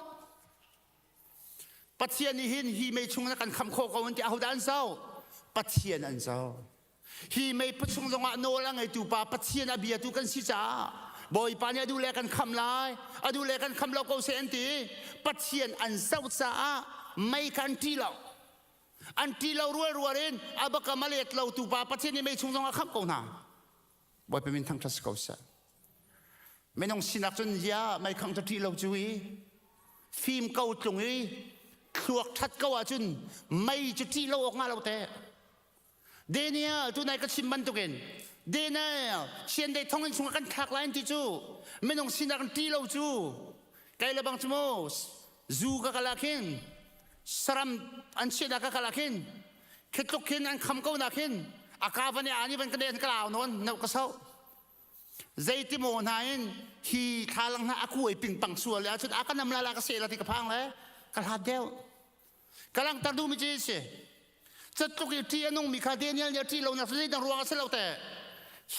Pathian nih hin hi mei chung na kan khamh khawh ko an ti ahodah an zoh Pathian an zoh Hi meiphu chung zongah nawl a ngeitu pa Pathian a biatu kan si caah Bawipa nih a duh le kan khamh lai, a duh le kan khamh lo ko seh an ti. Pathian an zoh caah mei kha an ṭih lo. An ṭih lo rual rual in a bakam a let lo tu pa Pathian nih mei chung zongah khamh ko hna. Bawipa min thangṭhat si ko seh. Minung sinak cun ya mei khangh cu ṭih lo cu i fim ko tlung i thluak ṭhat ko ahcun mei cu ṭih lo awk nga lo teh. Daniel tunai ka chim bantukin Daniel chiandeih thonginn chungah kan thlak lai an ti cu minung sinak an ṭih lo cu kei le bang cu mu zu ka kal ah khin saram an chiahnak ka kal ah khin khitluk khin an kham ko nak khin a ka van i ani van ka den ka lau nawn no ka so zeiti maw hna in hi thlalang hna a kuai pingpang sual le ahcun a ka nam la la ka seh la ti ka phang le ka hlat deuh Ka langhter duhmi cu si. Catluk i ṭih a nungmi kha Daniel nih a ṭih lonak zeidang ruang a si lo te.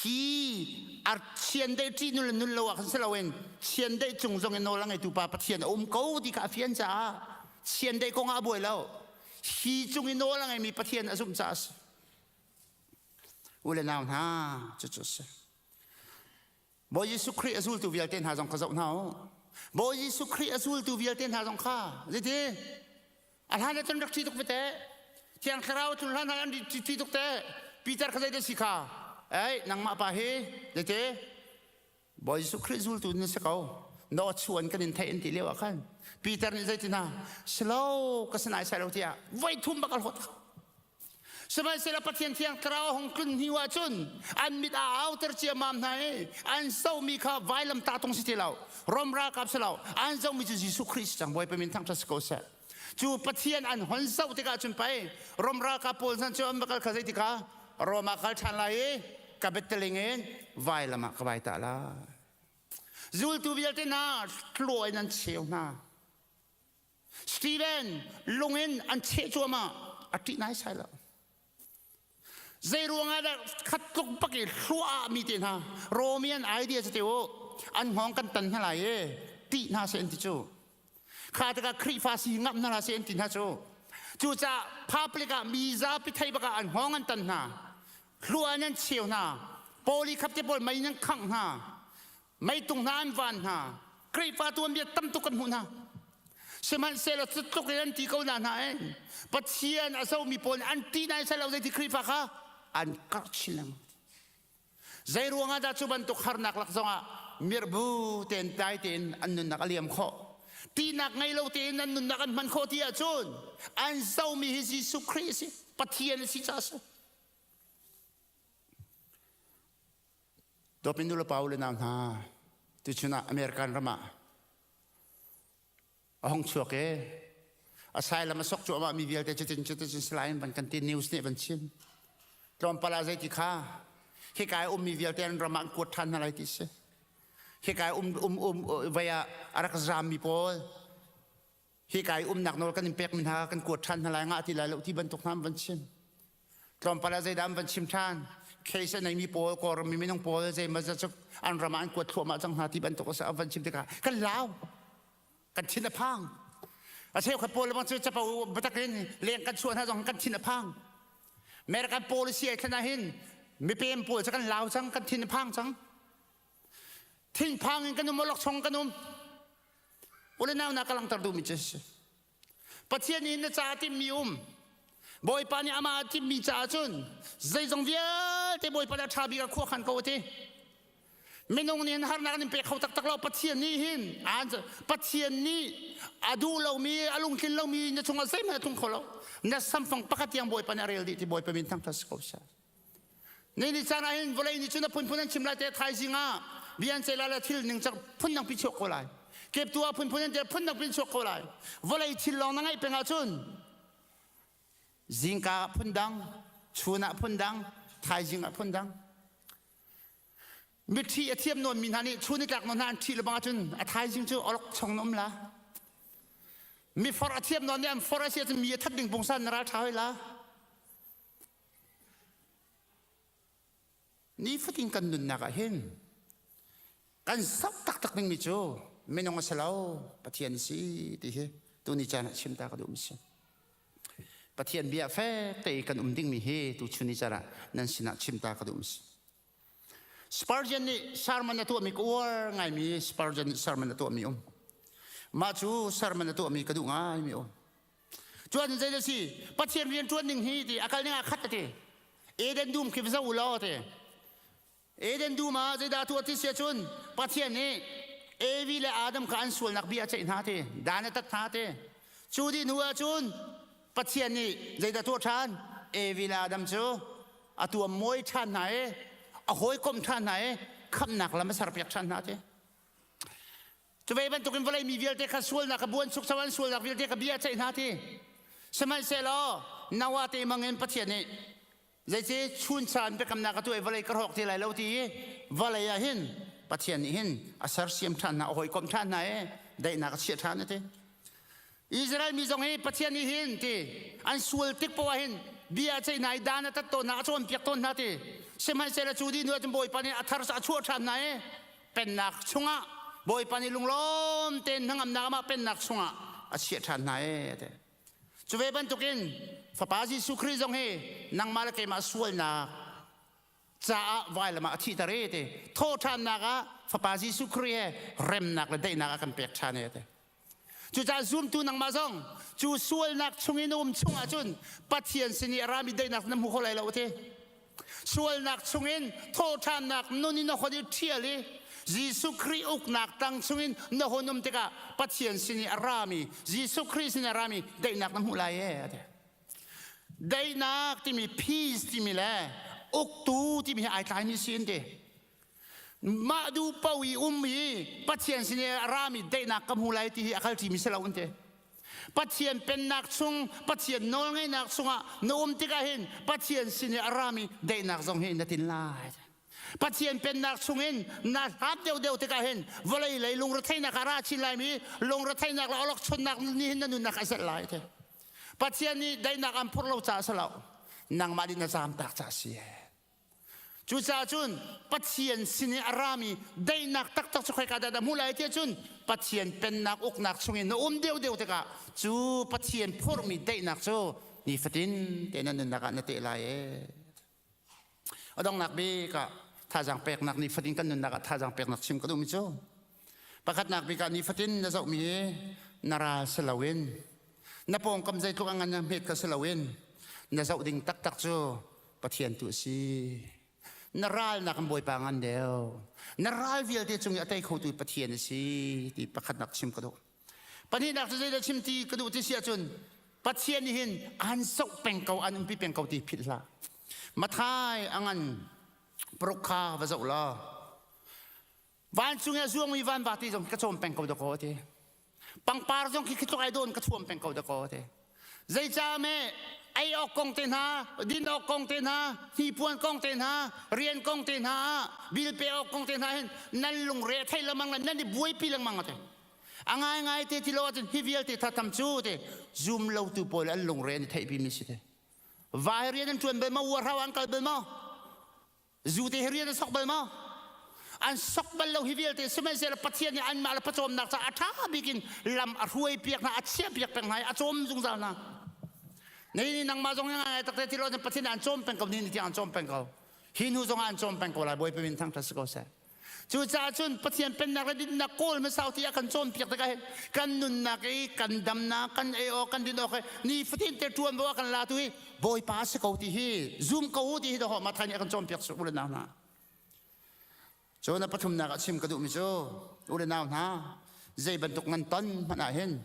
Hi a chiandeih ṭih nun le nun lo ah khan si loin chiandeih cung zong in nawl a ngeitu pa Pathian a um ko ti kha a fian caah chiandeih kong ah a buai lo. Hi cung i nawl a ngeimi Pathian a zumh caah a si. U le nau hna, cucu a si. Bawi Jesuh Khrih a zultu vialte hna zong kha zoh hna u. Bawi Jesuh Khrih a zultu vialte hna zong kha zeiti a hlan ah cun rak ṭhi tuk ve teh. Thiang Thlarau tlun hlan ah an ṭhi tuk teh. Peter kha zeidah si kha? Ei, nangmah pa hi zeiti Bawi Jesuh Khrih zultu na si ko. No chuan kan in theih an ti lio ah khan Peter nih zeiti hna silo ka sinai sai lo tiah voi thum bak a hlawt. Sihmanhsehlaw Pathian Thiang Thlarau hung tlun hnu ahcun an mit a auter ciammam hna i an zohmi kha vailam tahtung si ti lo, Rom ralkap si lo, an zohmi cu Jesuh Khrih si cang. Bawipa min thangṭhat si ko seh. Cu Pathian an hon zoh tikah cun pei Rom ralkap pawl hna cu an va kal kha zei tikah Rom ah kal ṭhan lai i ka biataling in vailam ah ka vai tah lai. Zultu vialte hna thlua in an cheu hna. Stephen lung in an cheh cuahmah a ṭih naisai lo. Zei ruangah dah khat tluk bak i hluah mi te hna Romian idea cu te u an hngawng kan tan hna lai i ṭih hna seh an ti cu. Kha tikah Khrihfa si ngamh hna seh an ti hna cu. Cucaah public ah mi zapi thei bak ah an hngawng an tan hna. Hluah in an cheu hna. Pawli khap te pawl mei in an khangh hna. Meitung hna an van hna. Khrihfa tuanbia tam tuk kan hmuh hna. Sihmanhsehlaw cu tluk in an ti ko na hna in Pathian a zohmi pawl nih an ti nai lo zeiti Khrihfa kha an karh chin lengmang. Zei ruangah dah cu bantuk harnak lak zongah mirhbu tein dai tein an nunnak a liam khawh? Tihnak ngei lo tein an nunnak an hman khawh ti ahcun an zohmi hi Jesuh Khrih a si, Pathian a si caah a si. Dawtmi nu le pa u le nau hna, tuchun ah American ram ah a hung chuak i asylum a sok cuahmah mi vialte cutin cutin salai in van kan ti news nih van chim. Tlawmpal ah zeiti kha hika i ummi vialte an ram ah an kuat ṭhan hna lai ti si. Hika i um um um vai ah a rak zaammi pawl hika i umnak nawl kan in pekmi hna kan kuat ṭhan hna lai ngah ti lai lo ti bantuk hna an van chim. Tlawmpal ah zeidah an van chim ṭhan? Case a neimi pawl, Kawlram mi minung pawl zeimawzat cu an ram ah an kuat thluahmah cang hna ti bantuk a van chim tikah kan lau. Kan thin a phang. A cheukhat pawl bang cu capo biatak in leng kan chuah hna zong kan thin a phang. American policy ai thlen ah hin mipem pawl cu kan lau cang, kan thin a phang cang. Thinphang in kan um, awlok chong kan um. Ule nau na ka langter duhmi cu si. Pathian nih na caah timhmi um. Bawipa nih amah a timhmi caah cun zeizong vialte Bawipa nih a ṭha bik a khuakhan ko a ti. Minung nih harnak an in pek kho taktak lo. Pathian nih hin Pathian nih a duh lomi, a lungtlin lomi na chungah zeihmanh a tlung kho lo. Na samfang pakhat tiang Bawipa nih a rel dih ti Bawipa min thangṭhat si ko seh. Ni ni caan ah hin vawlei nih cun a phunphun an chim lai te thaizing ah bia an ceih lai le thil ningcang phundang pi chuak ko lai. Keptu ah phunphun an tel phundang pi chuak ko lai. Vawlei thil lawng na ngaih peng ahcun zingka ah phundang, chun ah phundang, thaizing ah phundang. Mithi a thiam nawn mi hna nih chun i tlak nawn hna an ṭhi le bang ahcun a thaizing cu olok chong na um la. Mi for a thiam nawn nih an for a si ahcun mi a that ding pungsan na ral ṭha hoi la. Nifatin kan nunnak ah hin kan zoh taktak dingmi cu minung a si lo, Pathian a si ti hi tuni caan ah chim ta ka duhmi si. Pathian bia fek te i kan um dingmi hi tuchun ni caan ah nan sinah chim ta ka duhmi si. Spurgeon nih sermon a tuahmi ka uar ngaimi Spurgeon nih sermon a tuahmi um. Mah cu sermon a tuahmi ka duh ngaimi um. Cuan zei si Pathian rian ṭuan ning hi ti a kal ning ah khat a ti. Eden dum khi va zoh u law ti. Eden dum ah zeidah tuah ti sia cun Pathian nih Evi le Adam kha an sualnak bia a ceih hna ti. Dan a tat hna ti. Cu dih hnu ah cun Pathian nih zeidah tuah ṭhan? Evi le Adam cu a tuam mawi ṭhan hna i a hawikom ṭhan hna i khamhnak lam a serpiak ṭhan hna ti. Cu ve bantukin vawlei mi vialte kha sualnak a buan chukcho an sualnak vialte kha bia a ceih hna ti. Sihmanhsehlaw Noah te mangin Pathian nih zeici chuncha an biakamnak a tuah i vawlei ka hrawk ti lai lo ti i vawlei ah hin Pathian nih hin a sersiam ṭhan hna, a hawikomh ṭhan hna i daihnak a chiah ṭhan a ti. Israel mi zong hi Pathian nih hin ti an sual tik poah hin bia a ceih hna i dan a tat tawn hna, a cawnpiak tawn hna ti. Sihmanhsehlaw cu dih hnu ah cun Bawipa nih a thar a chuah ṭhan hna i pennak chungah Bawipa nih lunglawm tein hnangamnak amah pennak chungah a chiah ṭhan hna e ti. Cu ve bantukin Fapa Jesuh Khrih zong hi nangmah le keimah sualnak caah vailam ah a thihter e ti. Thawhṭhannak ah Fapa Jesuh Khrih he remnak le daihnak a kan pek ṭhan e ti. Cucaah zumtu nangmah zong cu sualnak chungin na um chung ahcun Pathian sin i a rami daihnak na hmu kho lai lo ti. Sualnak chungin thawhṭhannak nun in na hon i ṭhial i Jesuh Khrih uknak tang chungin na hon um tikah Pathian sin i a rami Jesuh Khrih sin i a rami daihnak na hmuh lai e ati. Daihnak timi peace timi le uktu timi hi ai tlaimi si an ti. Mah duh paoh i um i Pathian sin i a rami daihnak ka hmu lai ti hi a kal ṭimi si lo an ti. Pathian pennak chung, Pathian nawlngeihnak chungah na um tikah hin Pathian sin i a rami daihnak zong hi na tin lai. Pathian pennak chungin na hlat deuhdeuh tikah hin vawlei lei lungretheihnak a ra chin laimi lungretheihnak le awlokchonnak nih hin na nunnak a zelh lai ti. Pathian nih daihnak an phurh lo caah a si lo. Nangmah nih na zaamtak caah a si. Cucaah cun Pathian sin i a rami daihnak taktak cu khoika dah dah hmuh lai tiah cun Pathian pennak uknak chungin na um deuhdeuh tikah cu Pathian phurhmi daihnak cu nifatin te na nunnak ah na teh lai ee. A donghnak bik ah thazaang peknak nifatin kan nunnak ah thazaang peknak chim ka duhmi cu pakhatnak bik ah nifatin na zohmi hi na ral si loin na pawngkam zeitluk a ngan na hmet kha si loin na zoh ding taktak cu Pathian tu a si. Na ralnak in Bawipa ngan deuh. Na ral vialte cung i a tei khotu Pathian a si ti pakhatnak chim ka duh. Pahnihnak cu zeidah chim ti ka duh ti si ahcun Pathian nih hin an zoh peng ko, an umpi peng ko ti philh hlah. Mathai a ngan paruk kha va zoh law vancung i a zuangmi vanva ti zong ka cawm peng ko dakaw ti. Pangpar zong khi tluk ai dawn ka thuam peng ko dakaw ti. Zeicah me ei awk kong te hna, din awk kong te hna, hnipuan kong te hna, rian kong te hna, bil pe awk kong te hna hin nan lungre thei lengmang le nan i buaipi lengmang ate. A ngai ngai te ti lo ahcun hi vialte thatam cu te zum lo tu pawl an lungre an i theihpi mi si te. Vai rian an ṭuan bal maw, uar hau an kal bal maw? Zu te hi rian a sok bal maw? An sok bal lo hi vialte sihmanhsehlaw Pathian nih anmah le pawcawmnak caah a ṭha bik in lam a hruai piak hna, a chiah piak peng hna i a cawm zungzal hna. Ni nangmah zong hi ngai takte ti lo Pathian nih an cawm peng ko ni ni tiang an cawm peng ko. Hi hnu zong ah an cawm peng ko lai Bawipa min thangṭhat si ko seh. Cucaah cun Pathian pennak le dinnak kawl hmasa ti a kan cawnpiak tikah hin kan nunnak i kan damnak, kan ei awk, kan din awk hi nifatin te ṭuanvo a kan latu hi Bawipa a si ko ti hi zum ko u ti hi dawh Matthai nih a kan cawnpiak su u le nau hna. Cun a pathumnak ah chim ka duhmi cu u le nau hna zei bantuk nan ton hmanh ah hin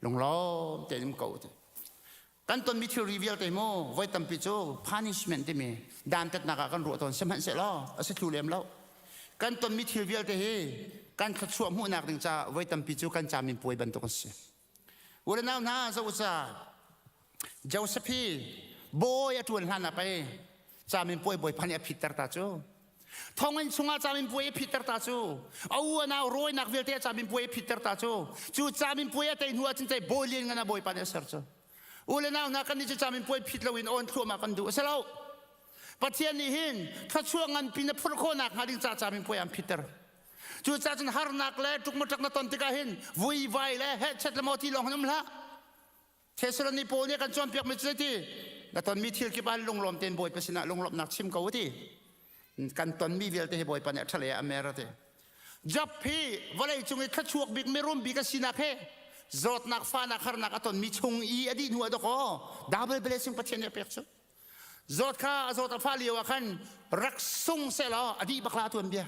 lunglawm tein um ko u ti. Kan tonmi thilri vialte mu voi tampi cu punishment timi dantatnak ah kan ruah tawn sihmanhsehlaw a si thlu lem lo. Kan tonmi thil vialte hi kan thluachuah hmuhnak ding caah voi tampi cu kan camin puai bantuk an si. U le nau hna zoh ca Joseph hi bawi a ṭuan hlan ah pei camin puai bawipa nih a phitter ta cu. Thonginn chungah caminpuai a phitter ta cu. A u a nau rawinak vialte a caminpuai a phitter ta cu. Cu caminpuai a tei hnu ah cun tei bawi lian ngan a bawipa nih a ser cu. U le nau hna kan nih cu caminpuai phit loin awn thluahmah kan duh a si lo. Pathian nih hin thluachuah nganpi na phurh khawhnak hnga ding ca caminpuai an phitter. Cucaah cun harnak le ṭukmaṭak na ton tikah hin vuivai le hehchet le maw ti lawng hin um hlah. Thessaloni pawl nih kan cawnpiakmi cu zeiti? Na tonmi thil kip ah lunglawm tein Bawipa sinah lunglawmhnak chim ko ti. Kan tonmi vialte hi Bawipa nih a ṭha lei ah a mer ti. Job hi vawlei cung i thluachuak bik mirum bik a sinak he zawtnak fahnak harnak a tonmi chung i a dih hnu ah dawkaw double blessing Pathian nih a pek cu. Zawt kha a zawt a fah lio ah khan rak sung sehlaw a dih bak la tuan bia.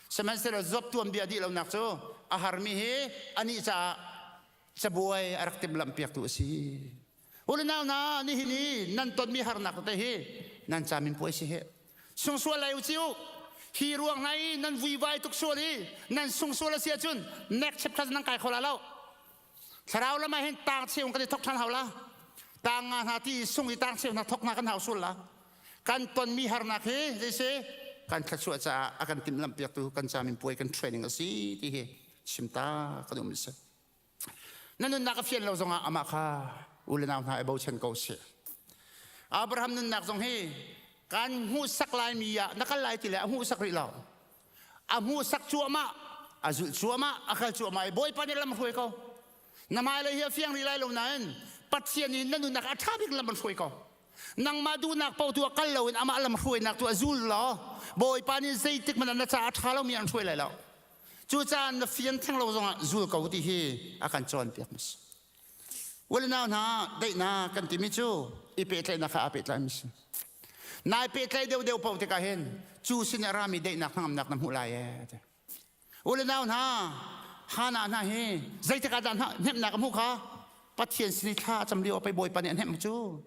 Sihmanhsehlaw Job tuan bia dih lonak cu a harmi hi anih caah cabuai a rak timhlamh piaktu a si. Unau hna, nihin i nan tonmi harnak tete hi nan camin puai si he. Sungsual lai u ci u. Hi ruang hna i nan vuivai tuk sual i nan sungsual a si ahcun next chapter nan kai kho la lo. Thlarau lam ah hin tang cheung kan i thok ṭhan hau la. Tang nga hna ti sung i tang cheu hna thok hna kan hau sual la. Kan tonmi harnak hi zei si kan thluachuah caah a kan timhlamh piaktu kan camin puai kan training a si ti hi chim ta kan um si. Na nunnak a fian lo zongah amah kha u le nau hna i bochan ko sih. Abraham nunnak zong hi kan hmuhsak laimi ah na kal lai ti le a hmuhsak rih lo. A hmuhsak cuahmah, a zulh cuahmah, a kal cuahmah i Bawipa nih lam a hruai ko. Na hmailei hi a fiang rih lai lo nain Pathian nih na nunnak a ṭha bik lam an hruai ko. Nangmah duhnak paoh tu ah kal loin amah lam hruainak tu ah zul law Bawipa nih zeitik hmanh ah na caah a ṭha lomi an hruai lai lo. Cucaah na fian theng lo zongah zul ko ti hi a kan cawnpiak mi si. Ulenau hna daihnak kan timi cu i pehtlaihnak kha aa pehtlaimi si. Nai pehtlaih deuhdeuh paoh tikah hin cu sin a rami daihnak hnangamnak na hmuh lai ee ti. Ulenau hna Hana hna hi zeitik ah dah hnemhnak a hmuh kha Pathian sin i thla a cam lio ah pei Bawipa nih a hnemh cu.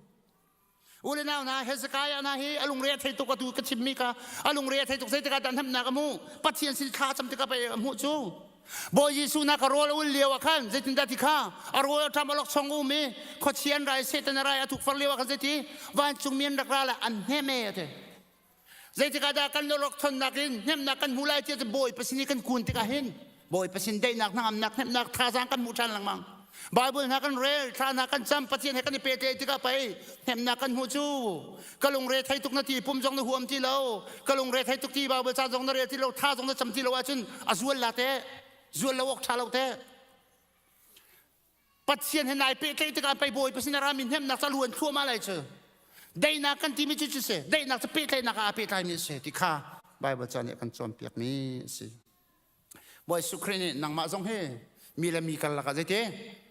U le nau hna Hezekiah hna hi a lungre a thei tuk atu ka chimmi kha a lungre a thei tuk zeitik ah dah hnemhnak a hmuh Pathian sin thla cam tikah pei a hmuh cu Bawi Jesuh na ka rawl a ul lio ah khan zeitindah ti kha a rawl a ṭam a lok chong um i khuachia an rai Satan a rai a tukfar lio ah khan zeiti vancungmi an rak ra le an hnem e a ti Zeitikah dah kan lawlok ṭhawnnak in hnemhnak kan hmu lai tiah Bawipa sin i kan kun tikah hin Bawipa sin daihnak hnangamnak hnemhnak thazaang kan hmu ṭhan lengmang. Bible hna kan rel, thla hna kan cam, Pathian he kan i pehtlaih tikah pei hnemhnak kan hmuh cu. Ka lungre thei tuk na ti pum zong na huam ti lo, ka lungre thei tuk ti Bible ca zong na rel ti lo, tha zong na cam ti lo ahcun a zual la teh, zual lo awk ṭha lo teh. Pathian he nai pehtlaih tikah pei Bawipa sin a rami hnemhnak ca luan thluahmah lai cu. Daihnak kan timi cu cu si. Daihnak cu pehtlaihnak ah aa pehtlaimi a si ti kha Bible ca nih a kan cawnpiakmi a si. Bawi Jesuh Khrih nih nangmah zong hi mi le mi karlak ah zeiti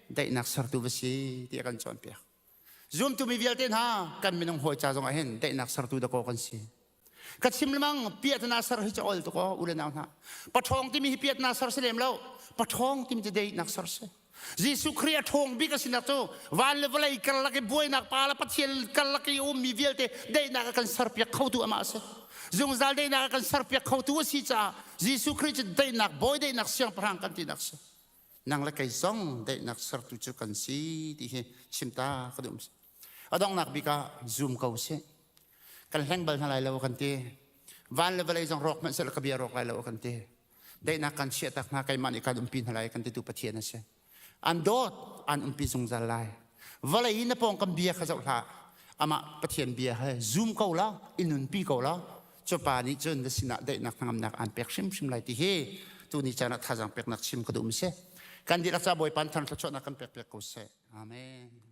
daihnak sertu va si ti a kan cawnpiak. Zumtu mi vialte hna kan minung hawi ca zong ah hin daihnak sertu dakaw kan si. Ka chim lemang piahtana ser hi cu ol tuk aw u le nau hna. Paṭhawng timi hi piahtana ser si lem lo. Paṭhawng timi cu daihnak ser si. Jesuh Khrih a ṭhawng bik a sinak cu van le vawlei karlak i buainak pa le Pathian karlak i ummi vialte daihnak a kan serpiak khotu amah a si. Zungzal daihnak a kan serpiak khotu a si caah Jesuh Khrih cu daihnak bawi daihnak siangpahrang kan tinak si. Nang le kei zong daihnak sertu cu kan si ti hi chim ta ka duh. A donghnak bik ah zoom ko sih. Kan hleng bal hna lai lo kan ti. Van le vawlei zong rawk hmanh seh ka bia rawk lai lo kan ti. Daihnak kan chiah tak hna keimah nih kan umpi hna lai kan titu Pathian a si. An dawt an umpi zungzal lai. Vawlei in na pawngkam bia kha zoh hlah. Amah Pathian bia he zoom ko la, i nunpi ko la. Cu pa nih cun na sinah daihnak hnangamnak aan pek hrimhrim lai ti hi tuni caan ah thazaang peknak chim ka duh mi si. Kan dihlak ca Bawipa thang thluachuahnak kan pek piak ko seh. Amen.